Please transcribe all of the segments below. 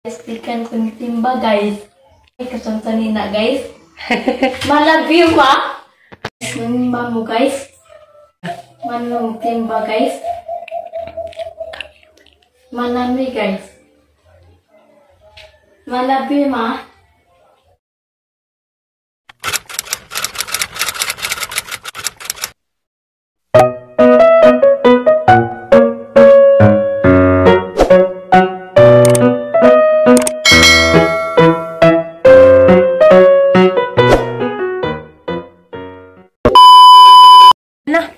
Ikan kung timba, guys. Ay, kasansanin na, guys. Malabi ma. Manimba mo, guys. Manong timba, guys. Manami, guys. Malabi ma.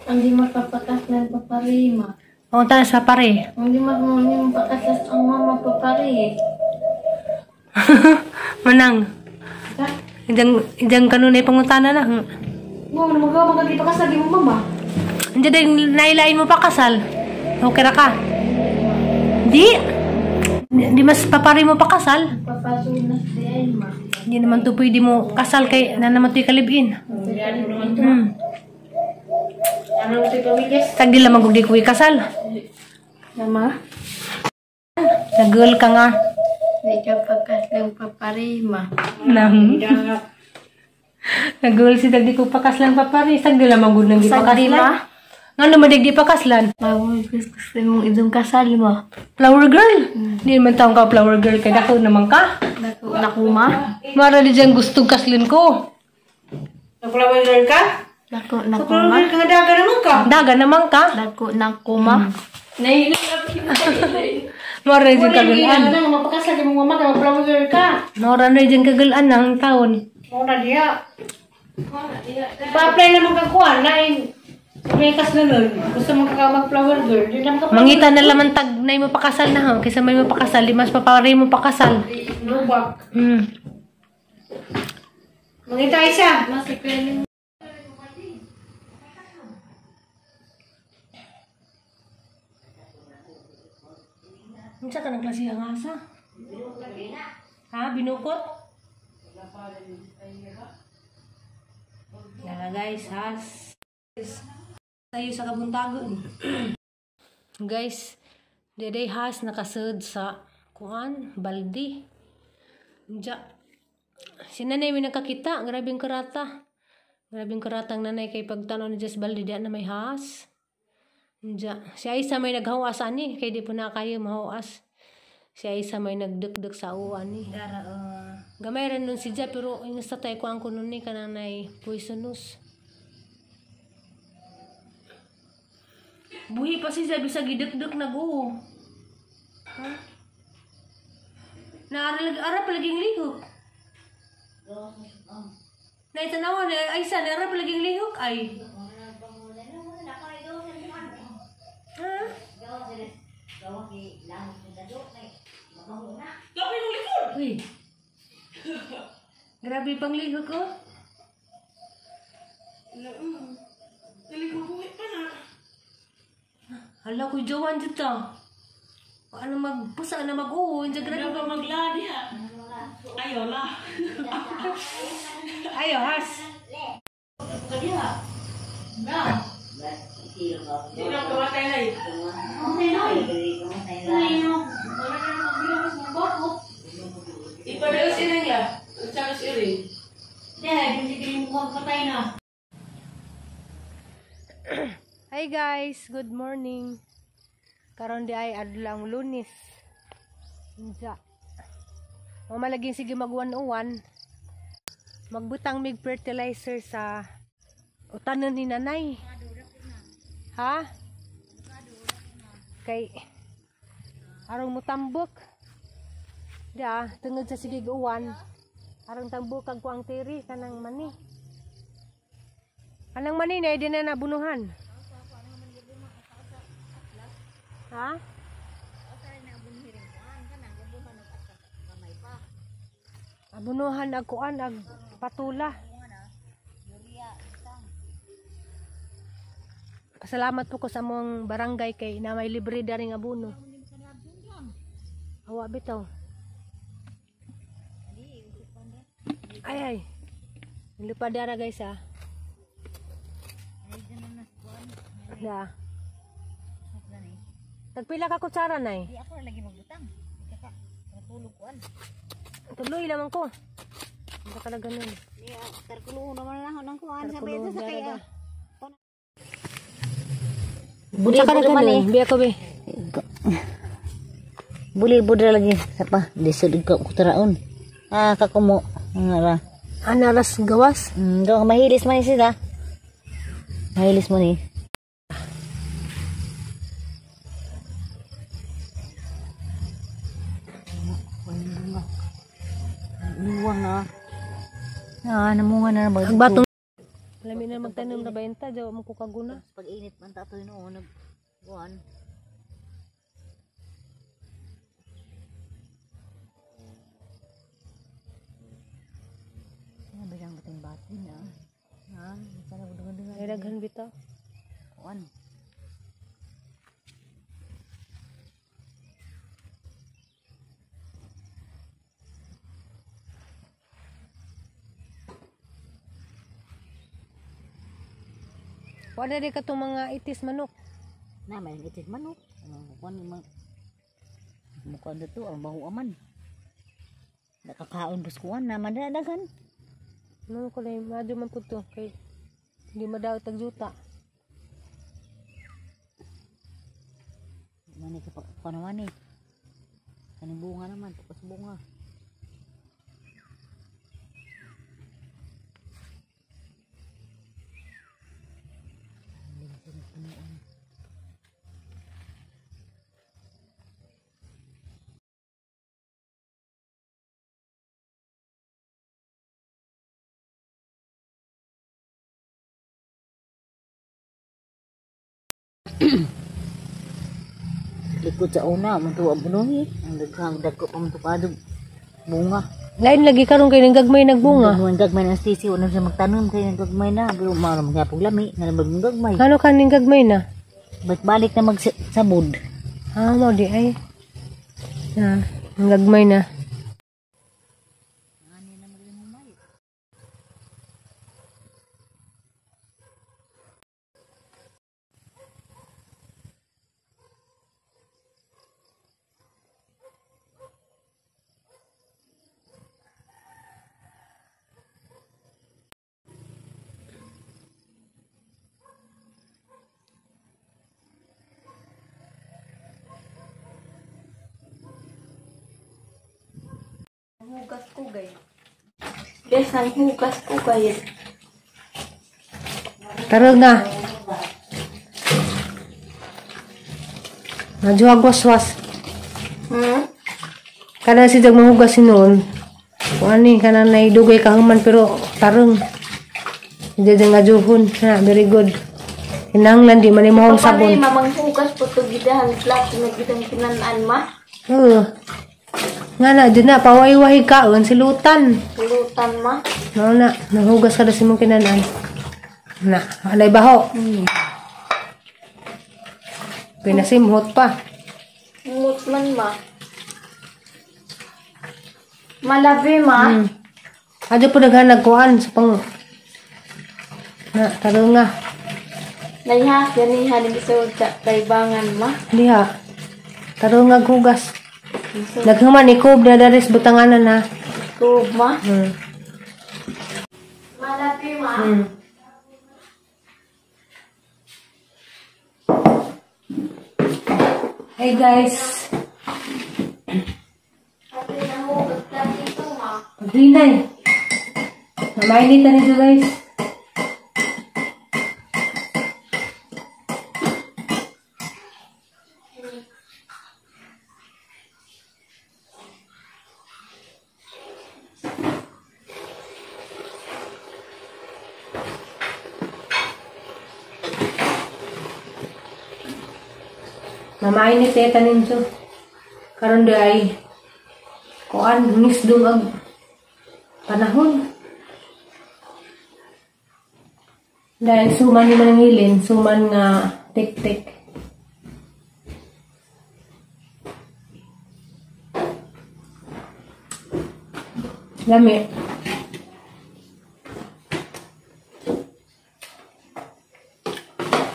Hindi mapapakaslan paparima. Oo, taas papare. Hindi mapapakaslan ang mama papare. Manang. Idang kanunay pangutana na. Wow, namagawa ka dito kasal mo mama. Hindi din nailain mo pa kasal. Okay ra ka. Di. Di mas papare mo pa kasal. Papasunas di ma. Hindi naman to pwede mo kasal kay na naman to'y kalibin. Tagdi lamang kung di ko ikasal. Nama? Nagul ka nga. Di ka pakaslang paparima. Nang. Nagul si tagdi ko pakaslang papari. Tagdi lamang kung nang di pakaslan. Nga naman di pakaslan. Mawag gusto mong idong kasal mo. Flower girl? Di naman taong ka flower girl. Kaya dako naman ka. Dako nakuma. Mara di dyan gustong kaslin ko. Flower girl ka? Dako na kuma. Daga naman ka. Daga naman ka. Dako na kuma. Mara dyan kagalaan. Mapakasal mong mama ka, flower girl ka. Mara na dyan kagalaan ang taon. Mura diya. Pa-apply naman ka kuha. Nain, may kaslanod. Gusto mo ka mag-flower girl. Di naman ka Mangita na laman tag na mo pakasal na ho. Kaysa may mapakasal, di mas papare mo pakasal. Lubak. Mangita isa. Mas Unsa ka nagklase ang asa? Ha? Binukot? Yan guys, has. Tayo sa kabuntagon. Guys, deday has nakasud sa kuan, baldi. Diya. Si nanay may nakakita, grabing karata. Grabing karatang nanay kay pagtanaw ni Jess baldi diya na may has. Diya. Si Aisa may naghawas ani, kay di po na kayo mahawas. Si Aisa may nagdukduk sa uwan ni. Gamay rin nun si Ja, pero ingas tatay ko ang kuno ni kanang nay poisonous. Buhi pa si Ja, bisag gidukduk nag-uo. Ha? Naara palaging lihok. Naitanawa na Aisa, naara palaging lihok ay. Ha? Uy. Grabe pang lihok ko. Hala ko jowan dito. Ano magpusa na mag-uo, hindi grabe pa magladi ha. Ayaw la. Ayaw has. Na. Di na kamatay na eh. Ipadala sila niya. Charles Iri. Hi guys, good morning. Karon di ay adlaw Lunes. Unsa? Mamalaging sige magwan-uwan. Magbutang mig fertilizer sa utanon ni nanay. Ha? Kay arong mutambok. Da, tungod sa sige uwan. Arong tambok kag kuang tiri kanang mani. Kanang mani na di na nabunuhan. Ha? Abunuhan ag kuan ag patula. Pasalamat po ko sa among barangay kay na may libre daring abono. Awa bitaw. Ay ay. Lupa dara guys ah. Da. Tagpila ka kutsara nay? Di ako lagi magbutang. Kaka tulog ko Tuloy lamang ko. Hindi ka na ganun. Tarkulo naman lang ng kuan sa beto sa kaya. Buli ka na ganun. Biya ko be. Buli budra lagi sa pa lisod ko kutaraon. Ah kakumo ngara. Anaras gawas. Do mahilis man sila. Mahilis mo ni. Luwang na. Ah, namunga na mag. Batong. Lami na magtanom na benta, jawa mo ko kaguna. Pag init man tatoy noon nag kuan. Ano ba yang bating-bating ah? Ah, sana dungan-dungan. Ay daghan bitaw. Kuan. Wala di ka tong mga itis manok. Na may itis manok. Ano kuan man. Mukha dito ang baho aman. Nakakaon bus kuan na madadagan. Ano ko lang, madyo man po to. Kay hindi madaot ang juta. Mani ka pa kuan naman eh. Kaning bunga naman, tapos bunga. Likod sa una, munto ang bunuhi. Ang daghang dagko pa munto kadog bunga. Lain lagi karon kay nang gagmay nagbunga. Ang gagmay ng sisi, una siya magtanom kay nang gagmay na. Pero mara magyapog lami, nga nang gagmay. Ano ka ning gagmay na? Balik balik na magsabod. Ah, mo di ay. Na, ang gagmay na. Hugas ko guys. Guys, ang hugas ko guys. Tara nga. Medyo agwas-was. Kana si jag mahugas sinuon. Kuan ni kana nay dugay kahuman pero tarong. Hindi nga juhon. Na, very good. Kinahanglan di man imong sabon. Paano mamanghugas po to gidahan plat na gidang kinanan ma? Oo. Nga na, dyan na, paway-wahi kaon, silutan. Silutan ma. No, na, nanghugas ka na si mong kinanan. Na, alay baho. Pinasimhot pa. Mut man ma. Malabi ma. Adyo po naghanag kuan sa pang... Na, taro nga. Naiha, ganiha, nabisod sa kaibangan ma. Diha. Taro nga hugas. Naghuman ikob na daris butanganan na. Ikob ma. Malabi ma. Hey guys. Paghinay. Mamainitan nito guys. Mamainit eh tanin to. Karon di ay kuan nisdong ag panahon. Dahil suman ni manangilin, suman nga tik-tik. Lami.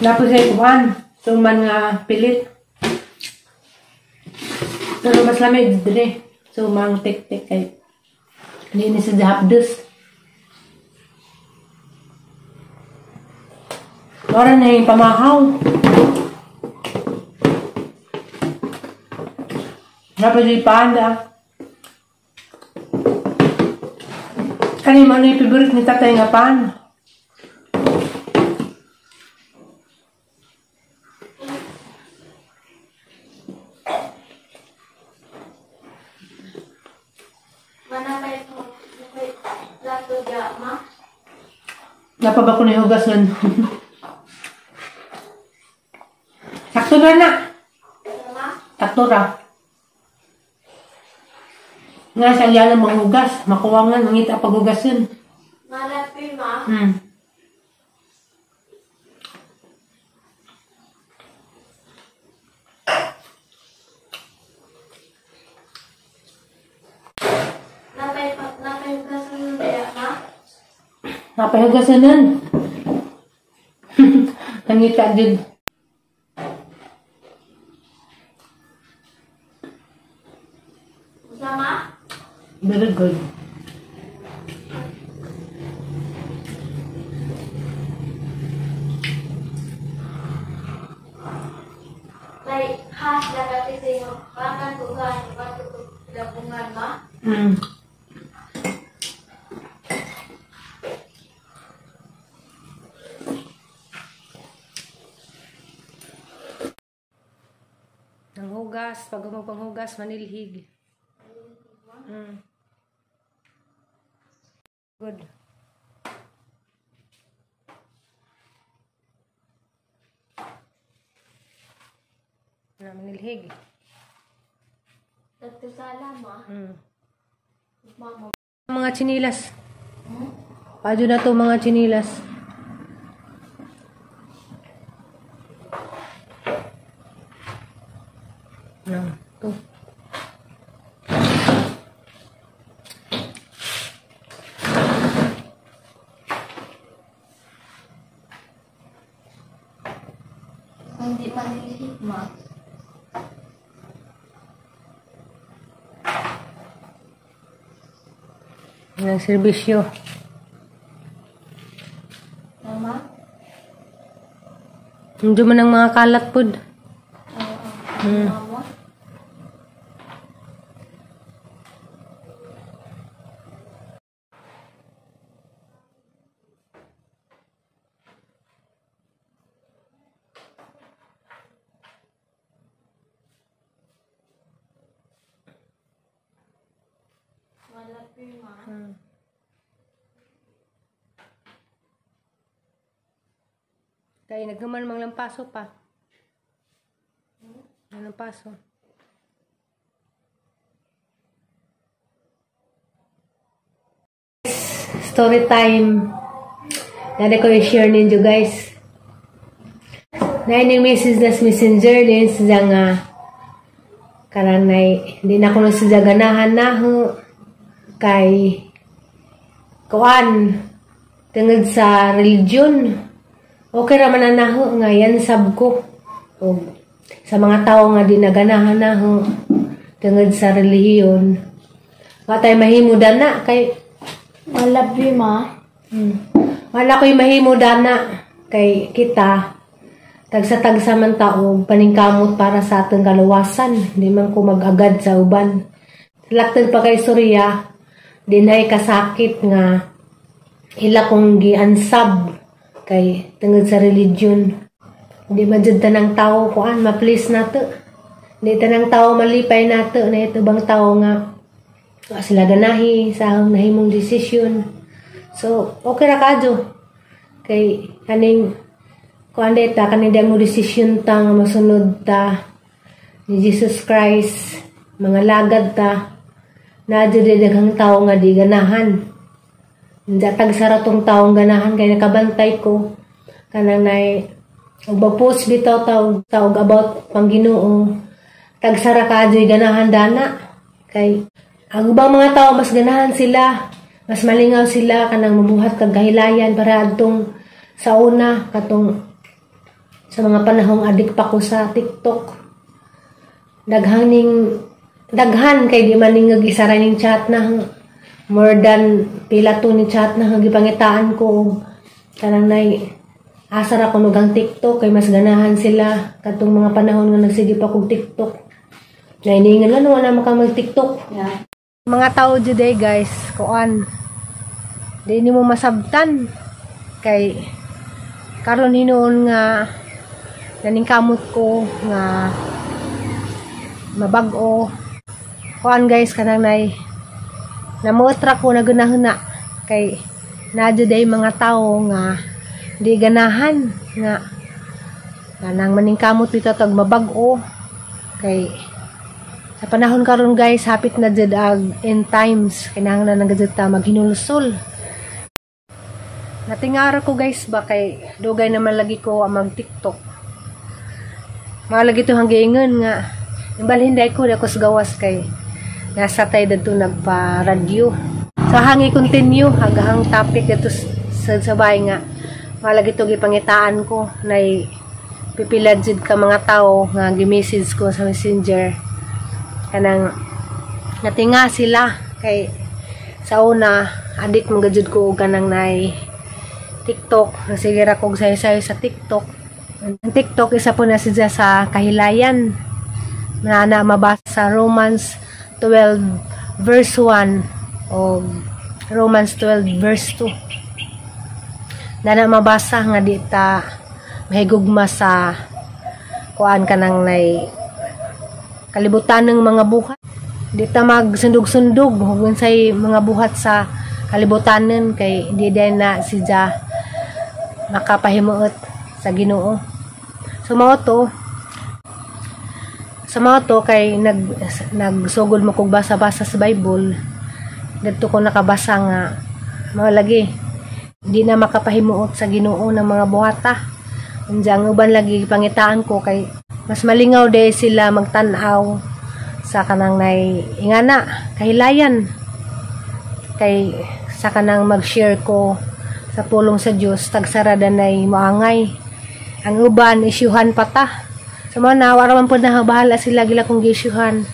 Tapos ay kuan, suman nga pilit. Pero mas lamig dire. So mang tik-tik kay hindi ni sa hapdos. Wala na yung pamahaw. Dapat yung panda. Kani man yung favorite ni tatay nga pan? Napa ba ko ni hugas nun? Sakto na na. Sakto ra. Nga sa iya lang manghugas. Makuha nga, nangita paghugas yun. Malapi ma. Napahugasan nun kaya ma? Napahugasan nun. Nangita din. Sama? Very good. Like, has nakati sa inyo, bakan tugan, bakan labungan ma? Ang hugas, pag panghugas, manilhig. Good. Na manilhig. Nagtusala ma. Mama. Mga chinilas. Padyo na to mga chinilas. Na, to. Hindi manilhig ma. Ng serbisyo. Mama? Hindi man ang mga kalat pod. Mama? Malapi ma. Kaya naghuman mang lampaso pa. Lampaso. Story time. Dali ko i-share ninyo guys. Naining message na sa messenger din siya nga karanay hindi na ko na siya ganahan na ho kay kuan tungod sa religion. Okay ra man na ho nga yan sab ko. O, sa mga tao nga di naganahan na ho tungod sa relihiyon. Wa tay mahimo dana kay Malabi ma. Wala ko'y mahimo dana kay kita tagsa-tagsa man tao paningkamot para sa atong kaluwasan, di man ko mag-agad sa uban. Laktad pa kay istorya, dinay kasakit nga ila kong giansab kay tungod sa religion. Di man jud tanang tao kuan ma-please nato. Di tanang tao malipay nato na ito bang tao nga sila ganahi sa ahong nahimong desisyon. So, okay ra kadyo. Kay kaning kuan ta kaning mo desisyon ta nga masunod ta ni Jesus Christ, mga lagad ta na jud daghang tao nga di ganahan. Tag sa ratong taong ganahan kay nakabantay ko kanang nay og post bitaw taog about pang Ginoo. Tagsara kadyo'y ganahan dana kay ang ubang mga tao mas ganahan sila, mas malingaw sila kanang mabuhat kag kahilayan para adtong sa una katong sa mga panahong adik pa ko sa TikTok. Daghang ning Daghan kay di man ningag isa ra ning chat na, more than pila to ni chat na gipangitaan ko og kanang nay asa ra kuno gang TikTok kay mas ganahan sila kadtong mga panahon nga nagsige pa kog TikTok. Nainingan lang wala man ka mag TikTok. Yeah. Mga tao jud eh, guys, kuan. Di nimo masabtan kay karon hinuon nga naningkamot ko nga mabag-o. Kuan guys, kanang nay namutra ko na gunahuna kay naa jud ay mga tao nga di ganahan nga kanang maningkamot bitaw tag mabag-o kay sa panahon karon guys, hapit na jud ang end times, kinahanglan na jud ta maghinulsol. Natingara ko guys ba kay dugay naman lagi ko ang mag TikTok. Mga lagi to hanggiingon nga imbalhin dai ko dako sa gawas kay nasa tay dadto nagpa-radyo. So hangi continue hagahang topic dito sa sabay nga malagi to gipangitaan ko nay pipila jud ka mga tao nga gi-message ko sa Messenger, kanang natinga sila kay sa una adik man gajud ko og kanang nay TikTok, nasige ra kog sayo-sayo sa TikTok. Ang TikTok isa po na siya sa kahilayan na na mabasa sa Romans 12 verse 1 o Romans 12 verse 2 na na mabasa nga di ta mahigugma sa kuan kanang nay kalibutan ng mga buhat, di ta magsundog-sundog ug unsay mga buhat sa kalibutanen kay di din na siya makapahimuot sa Ginoo. So mao to, sa mga to kay nagsugod mo kog basa-basa sa Bible, didto ko nakabasa nga mga lagi di na makapahimuot sa Ginoo ng mga buhata. Unya ang uban lagi pangitaan ko kay mas malingaw day sila magtan-aw sa kanang nay ingana kahilayan kay sa kanang mag-share ko sa pulong sa Dios, tagsarada nay moangay. Ang uban isyuhan pa ta. Sa mga na wala man pud na, bahala sila gila kung giisyuhan.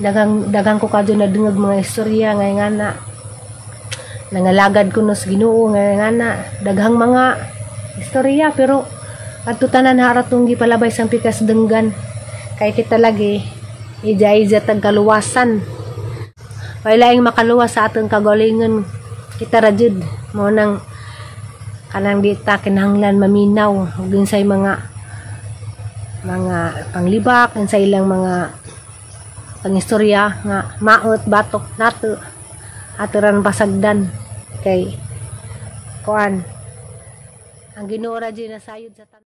Daghang daghang ko kadto na dungag mga istorya nga ingana nangalagad ko no sa Ginoo nga ingana, daghang mga istorya, pero adto tanan haratong gipalabay sang pikas denggan kay kita lagi ija-ija tag kaluwasan. Wala laing makaluwas sa atong kagalingon, kita ra jud. Mo nang kanang di ta kinahanglan maminaw ug unsay mga panglibak, unsay ilang mga pangistorya nga maot batok nato, aturan pasagdan kay kuan ang Ginoo ra jud nasayod sa tanan.